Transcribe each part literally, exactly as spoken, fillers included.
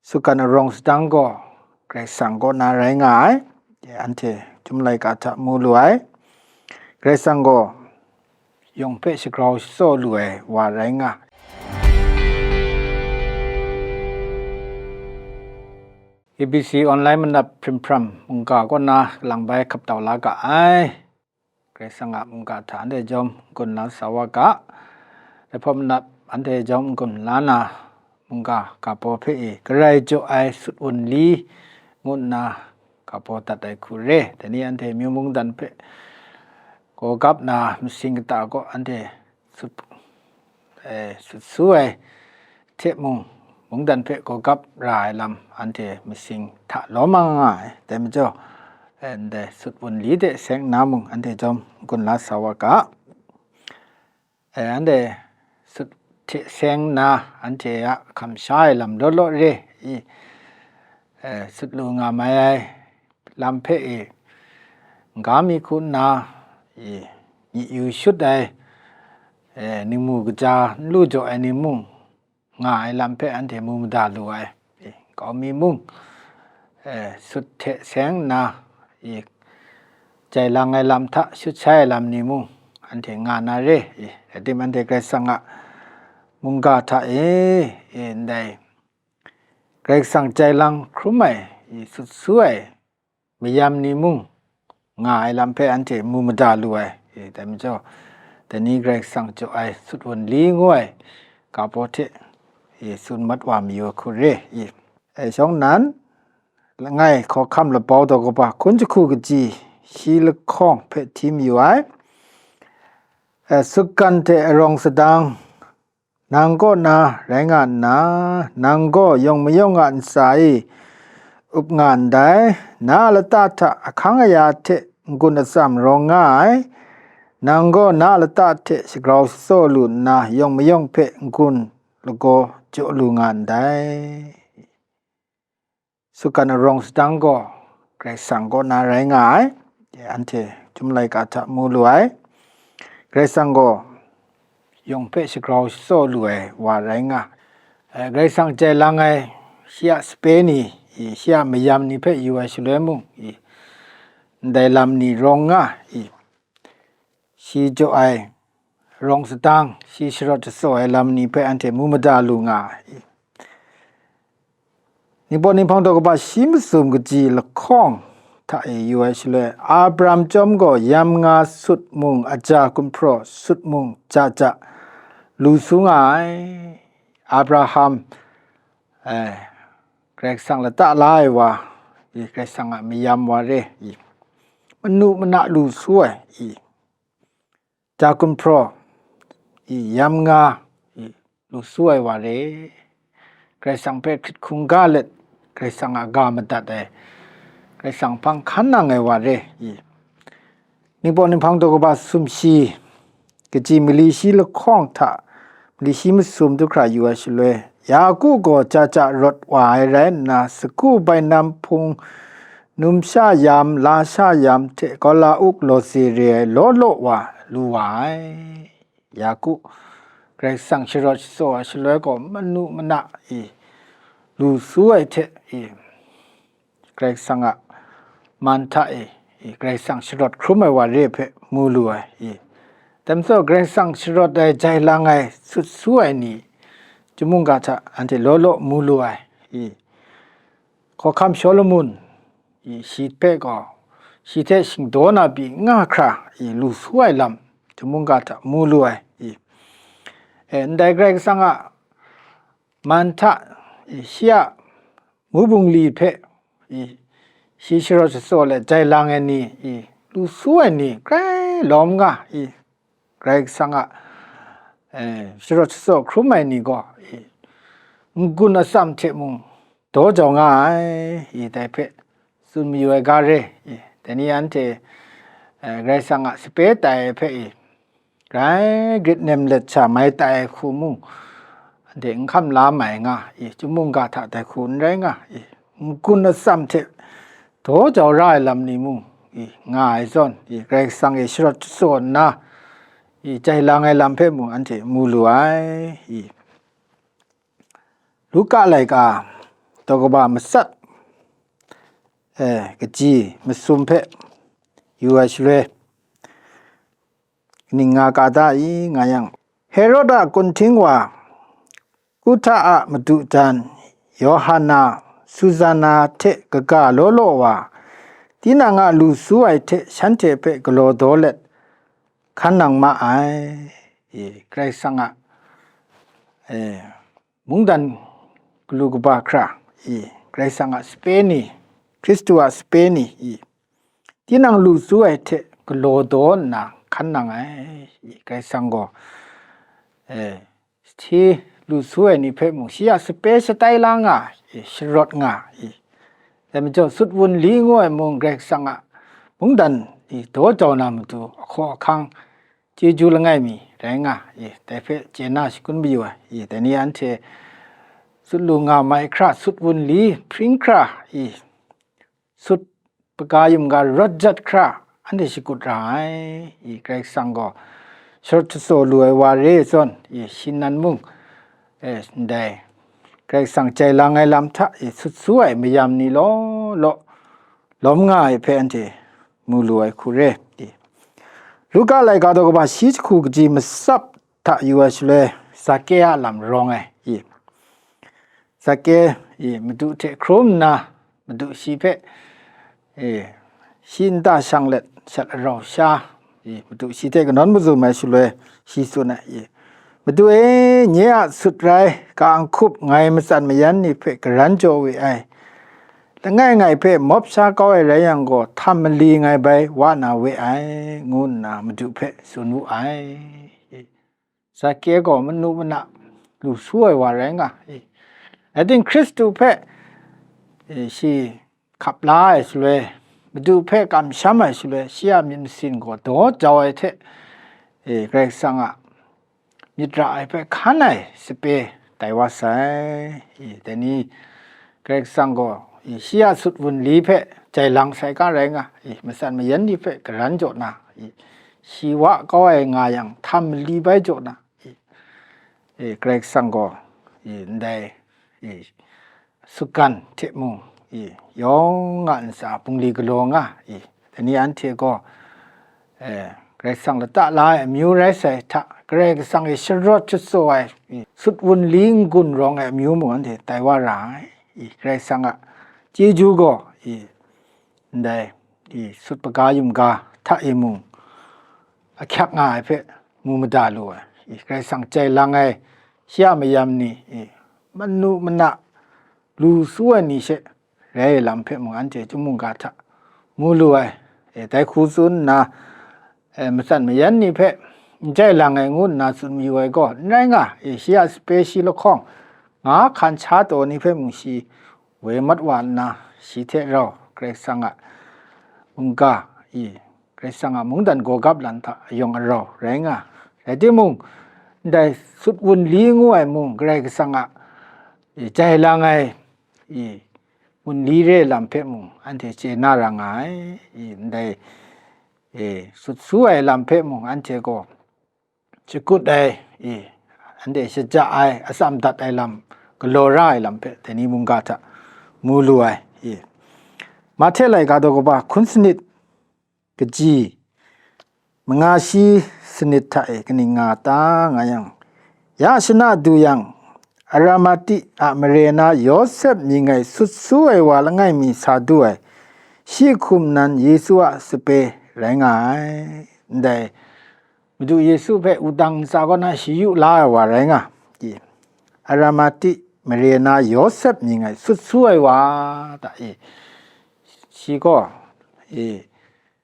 Sutgan arawng sadang gaw Karai Kasang kaw na rai nga ai, anhte chyum laika hta mu lu ai. Karai Kasang gaw yawng hpe shagrau shatsaw lu ai wa rai nga. A B C online manap hprim hpram mungga kaw na kalang bai hkap tau la ga ai. Karai Kasang a mungga hta anhte jawm n-gun la sa wa ga. Dai hpawt manap anhte jawm n-gun la na, mungga ga baw hpe e garai jaw ai sut wunli ngu nna ga baw dat ai hku re. Dai ni anhte amyu mungdan hpe gaw gap na, masing kata kaw anhte sut, e, sut su ai hte mung, mungdan hpe gaw gap ra ai lam anhte masing hta lawm nga nga ai. Dai majaw, e, ndai sut wunli hte seng nna mung anhte jawm n-gun la sa wa ga. E, anhte sut hte seng nna anhte a hkam sha ai lam law law re i, e, sut lu nga mai ai lam hpe e, n-ga mi hku nna, e, myi yu shut ai, e, ningmu kaja n lu jaw ai ni mung, nga ai lam hpe anhte mu mada lu ai. E, nkau mi mung, e, sut hte seng nna, e, jai lang ai lam hta shut shai ai lam ni mung, anhte nga na re. E, rai tim anhte Karai Kasang a mungga hta e, e, ndai Karai Kasang jai lang hkrum ai, e, sut su ai mayam ni mung nga ai lam hpe anhte mu mada lu ai. E, dai majaw, dai ni Karai Kasang jaw ai sut wunli ngu ai ga baw hte, e, tsun mat wa mayu ai hku re. E, e, shawng nnan, langai hkawhkam labau daw kaba hkun jahku kaji shi lahkawng hpe hti mayu ai. E, sutgan hte arawng sadang nang kaw na rai nga nna, nang gaw yawng mayawng a ntsa e up nga ndai, na a lata hta ahkang aya hte n-gun atsam rawng nga ai, nang gaw na a lata hte shagrau shatsaw lu nna, yawng mayawng hpe n-gun lagaw jaw lu nga ndai. Sutgan arawng sadang gaw Karai Kasang kaw na rai nga ai, anhte chyum laika hta mu lu ai. Karai Kasang gaw yawng hpe shagrau shatsaw lu ai wa rai nga ai. Karai Kasang jai lang ai shi a sape ni, shi a mayam ni hpe yu ai shaloi mung, ndai lam ni rawng nga i, shi jaw ai arawng sadang, shi sharawt shatsaw ai lam ni hpe anhte mu mada lu nga ai. Ningpawt ninghpang daw kaba shi masum kaji lahkawng hta e yu ai shaloi, Abraham chyawm gaw yam nga sut mung aja gumhpraw sut mung ja ja lu su nga ai. Abraham, e, Karai Kasang lata la ai wa, i, Karai Kasang a mayam wa re, i, manu mana lu su ai, i, ja gumhpraw, i, yam nga, i, lu su ai wa re. Karai Kasang hpe hkrit hkungga let, Karai Kasang a ga madat ai, Karai Kasang hpang hkan nang ai wa re, i. Ningpawt ninghpang daw kaba sumshi, kaji mali shi lahkawng hta mali shi masum du hkra yu ai shaloi, Yaku gaw ja ja rawt wa ai rai nna, sagu bainam hpung numsha yam, lasha yam hte gawla uk lawze re ai law law wa lu wa ai. Yaku Karai Kasang sharawt shatsaw ai shaloi gaw manu mana i lu su ai hte i, Karai Kasang a man hta e, i, Karai Kasang sharawt hkrum ai wa re hpe mu lu ai, i, dai majaw Karai Kasang sharawt ai, jai lang ai, sut su ai ni, chyum mungga hta anhte law law mu lu ai, i, hkawhkam Shawlumon, i, shi hpe gaw, shi hte shingdaw na pyi nga hkra, i, lu su ai lam, chyum mungga hta mu lu ai, i, e, ndai Karai Kasang a man hta, i, shi a mu bungli hpe, i, shi sharawt shatsaw let jai lang ai ni, i, lu su ai ni grai lawm nga, i, Karai Kasang a, e, sharawt shatsaw hkrum ai ni gaw, i, n-gun atsam hte mung daw jau nga ai, i, dai hpe tsun mayu ai ga re, i, dai ni anhte, e, Karai Kasang a sape tai ai hpe, i, grai grit nem let sha mai tai ai hku mung, anhte n hkam la mai nga, i, chyum mungga hta dai hku n rai nga, i, n-gun atsam hte daw jau ra ai lam ni mung, i, nga ai zawn, i, Karai Kasang e sharawt shatsaw nna, i, jai lang ai lam hpe mung anhte mu lu ai, i. Luka laika daw kaba matsat, eh, kaji masum hpe yu ai shaloi, kaning nga ka da i nga yang, Herod a kunhting wa, Kuhta a madu jan, Yohana, Suzana hte kaga law law wa, tinang a lu su ai hte shanhte hpe galaw daw let hkan nang ma ai. E, Karai Kasang a, e, mungdan galu kaba hkra, e, Karai Kasang a sape ni, Hkristu a sape ni, e, tinang lu su ai hte galaw daw nna hkan nang ai, e, Karai Kasang gaw, e, Shi lu su ai ni hpe mung, shi a sape shatai la nga, e, sharawt nga, e. Dai majaw, sut wunli ngu ai mung, Karai Kasang a mungdan, e, daw jau na matu, ahkaw ahkang, chyeju langai mi rai nga, e, dai hpe chye na shakun mayu ai, e, dai ni anhte sut lu nga mai hkra, sut wunli hpring hkra, e, sut paga yum ga rawt jat hkra anhte shakut ra ai. I Karai Kasang gaw sharawt shasaw lu ai wa re ai zawn, i shi nan mung, e, ndai Karai Kasang jai lang ai lam hta, i sut su ai mayam ni law law lawm nga ai hpe anhte mu lu ai hku re. I Luka laika daw kaba shi jahku kaji matsap hta yu ai shaloi, Zake a lam rawng ai, i Zake, i madu hte hkrum nna, madu shi hpe, e, shi nta shang let shat arau sha, i madu shi hte kanawn mazum ai shaloi, shi tsun ai, i, "Madu e, nye a sut rai ka-ang hkup ngai matsan mayan ni hpe garan jaw we ai. Langai ngai hpe mawp sha kau ai rai yang gaw, htam mali ngai bai wa na we ai," ngu nna madu hpe tsun wu ai. Zake gaw manu mana lu su ai wa rai nga, i, rai tim, Hkristu hpe, e, shi hkap la ai shaloi, madu hpe kamsham ai shaloi, shi a myit masin gaw daw jau ai hte, e, Karai Kasang a myit ra ai hpe hkan ai sape tai wa sai. I, dai ni Karai Kasang gaw, i, shi a sut wunli hpe jai lang sai ga rai nga, i, matsan mayan ni hpe garan jaw na, i, shi wa kau ai nga yang, htam mali bai jaw na, i, i, Karai Kasang gaw, i, ndai, i, sutgan hte mung, i, yawng a ntsa bungli galaw nga, i, dai ni anhte gaw, e, Karai Kasang lata la ai amyu rai sai hta, Karai Kasang e sharawt shasaw ai, i, sut wunli n-gun rawng ai amyu mung anhte tai wa ra ai. I, Karai Kasang a chyeju gaw, i, ndai, i, sut paga yum ga hta e mung ahkyak nga ai hpe mu mada lu ai. I, Karai Kasang jai lang ai shi a mayam ni, i, manu mana lu su ai ni she rai ai lam hpe mung anhte chyum mungga hta mu lu ai. E, dai hku tsun nna, e, matsan mayan ni hpe n jai lang ai ngu nna tsun mayu ai gaw n rai nga, e, shi a sape shi lahkawng nga hkan sha taw ni hpe mung shi woi mat wa nna, shi hte rau Karai Kasang a mungga, i, Karai Kasang a mungdan gaw gap lan hta ayawng arau rai nga. Rai timung, ndai sut wunli ngu ai mung, Karai Kasang a, i, jai lang ai, i, wunli re lam hpe mung, anhte chye na ra nga ai. I, ndai, e, sut su ai lam hpe mung, anhte gaw shakut ai, i, anhte shaja ai, atsam dat ai lam, galaw ra ai lam hpe, dai ni mungga hta mu lu ai, i. Mahte laika daw kaba hkun sanit kaji manga shi sanit hta e kaning nga ta nga yang, ya shana du yang, Aramati a mare na Yawsep mying ai sut su ai wa langai mi sa du ai, shi hkum nan Yesu a sape rai nga ai. Ndai Madu Yesu hpe wudang ntsa kaw na shayu la ai wa rai nga, i, Aramati mare na Yawsep mying ai sut su ai wa ta, i, shi gaw, i,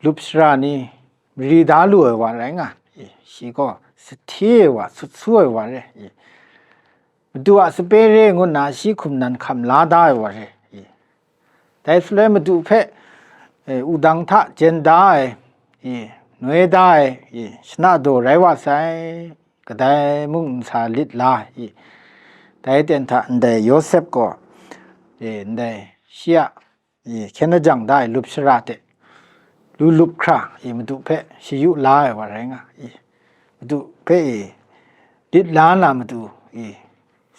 lup sara ni mari da lu ai wa rai nga, i, shi gaw sahti ai wa, sut su ai wa re, i, Madu a sape re ngu nna shi hkum nan hkam la da ai wa re, i, dai shaloi Madu hpe, e, wudang hta jen da ai, i, noi da ai, i, shana daw rai wa sai, kadai mung n sa lit la, i, dai aten hta ndai Yawsep gaw, e, ndai shi a, i, hkyen ajang da ai lup sara hte lu lup hkra, i, Madu hpe shayu la ai wa rai nga, i, Madu hpe, i, lit la na matu, i,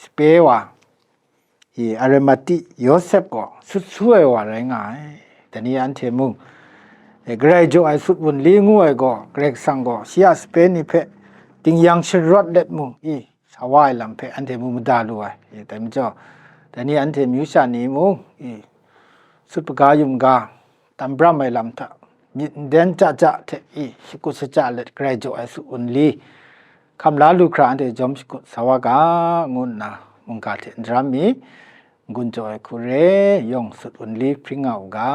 sape wa, i Arimati Yosep gaw sut su ai wa rai nga ai. Dai ni anhte mung, e, Karai jaw ai sut wunli ngu ai gaw, Karai Kasang gaw shi a sape ni hpe tingyan sharawt let mung, i sa wa ai lam hpe anhte mu mada lu ai. E, dai majaw, dai ni anhte amyu sha ni mung, i sut hpaga yum ga, tam bram ai lam hta myit nden chya chya hte i shakut shachya let Karai jaw ai sut wunli hkam la lu hkra anhte jawm shakut sa wa ga, ngu nna mungga hte n daram mi, n-gun jaw ai hku re, yawng sut wunli hpring nga u ga.